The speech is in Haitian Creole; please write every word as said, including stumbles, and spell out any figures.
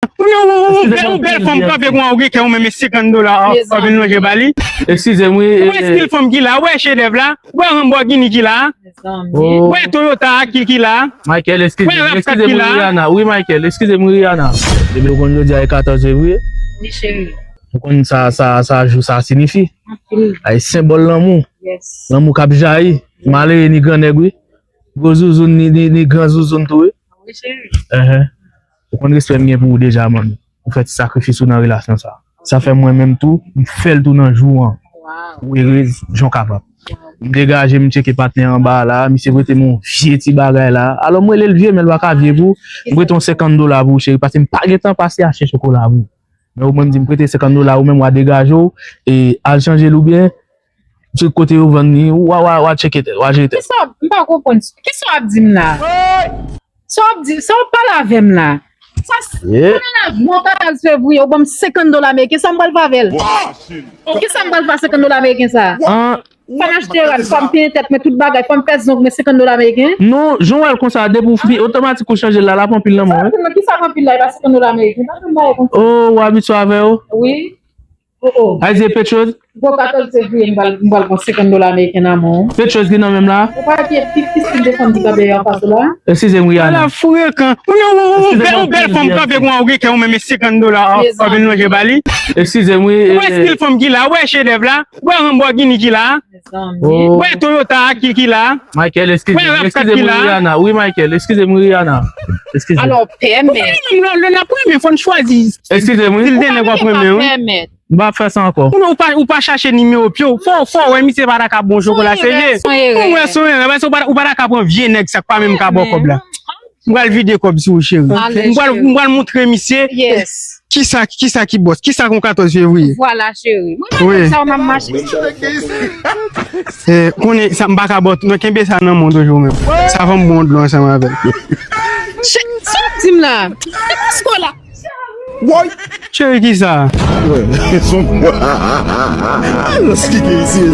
Ou gen yon, ou, ou, ou bèl, ou bèl fanm kanpe kon ou gen kè ou menm e senkant dola w ap vin lonje ba li. Eskize m, wi. Ou wè stil fanm ki la, ou wè chedèv la, ou wè Lamborghini ki la, ou wè Toyota ki, ki la, Michael, eskize m, eskize m, wi, Rihanna. Wi, Michael, eskize m, wi, Rihanna. Depi ou konn jodi a e katòz fevriye. Wi, cheri. Ou konn sa, sa, sa jou sa siyifi. Ay, senbòl lanmou. Lanmou k ap jayi. Malere ni gran nèg, wi. Gwo zouzoun, ni, ni, ni gran zouzoun tou, wi. Wi, cheri. Enhen. Ou konn respè m gen pou ou deja, man. Ou fè ti sakrifis ou nan relasyon sa. Sa fè mwen menm tou, m fè l tou nan jou an. Ou erez, jan w kapab. M degaje, m tcheke patnè anba a la, misye prete m yon vye ti bagay la. Alò, m rele l vye, men l pa ka vye pou ou. M prete yon senkant dola pou ou, cheri, paske m pa gen tan pase achte chokola pou ou. Men ou menm di m prete senkant dola, ou menm w a degaje w, e al chanje l oubyen, sou kote yo vann li, w a, w a, w a tcheke tèt, w a jere tèt. Kisa, m pa konprann. Kisa w ap di m la? Sa w ap di, sa w ap pale avè m la? Sa s-, Yeah. Konnen la, mwen katòz fevriye, ou ban m senkant dola ameriken, sa m pral fè avè l? Kisa m pral fè ak senkant dola ameriken sa? An, Fò m achte rad, fò m penyen tèt mwen, tout bagay, fò m fè zong mwen, senkant dola ameriken. Non, jan w wè l konsa, depi w fin, otomatik ou chanje l la, l ap anpil nan men w, wi. Sa anpil nan, kisa k anpil la, e pa senkant dola ameriken, pa janm bay konsa. Oh, ou abitye avè yo? Wi. Oh, oh. Ayiti, Petchoz? Gwo katòz fevriye, m pral, m pral pran senkant dola ameriken nan men w. Petchoz ki nan men m la? Ou pa wè ki pi, pi stil de fanm ki kanpe anfas ou la? Eskize m, Rihanna. Ala frekan. Ou gen yon, yon, yon bèl, yon bèl fanm kanpe kon ou gen kè ou menm e senkant dola w ap vin lonje ba li. Eskize m, wi. Ou wè stil fanm ki la, ou wè chedèv la, ou wè Lamborghini ki la. Ou wè Toyota ki, ki la. Michael, eskize m, eskize m, wi, Rihanna. Wi, Michael, eskize m, wi, Rihanna. Eskize m. Alò, pèmèt. Lè, lè n ap renmen, fò n chwazi. Eskize m, wi. Stil de nèg w ap renmen, wi. M pa fè sa ankò. Ou non, ou pa, ou pa chache nimewo pye w. Fò, fò w wè misye pa ta ka bon chokola, se vye. Ou wè, se yon erè. Paske ou pa, ou pa ta ka pran vye nèg sa k pa menm ka ba w kòb la. M pral vide kòb sou ou, cheri. M pral, m pral montre misye kisa, kisa ki bòs, kisa k yon katòz fevriye. Vwala, cheri. Mwen pa konn sa w m ap mache. Eh, konnen sa, m pa ka ba w, non, kenbe sa nan men w toujou menm. Sa fè m bon dlo ansanm avè l. Sa w ap di m la? Esko la? Woy! Cheri, kisa? Let's kick it, sis.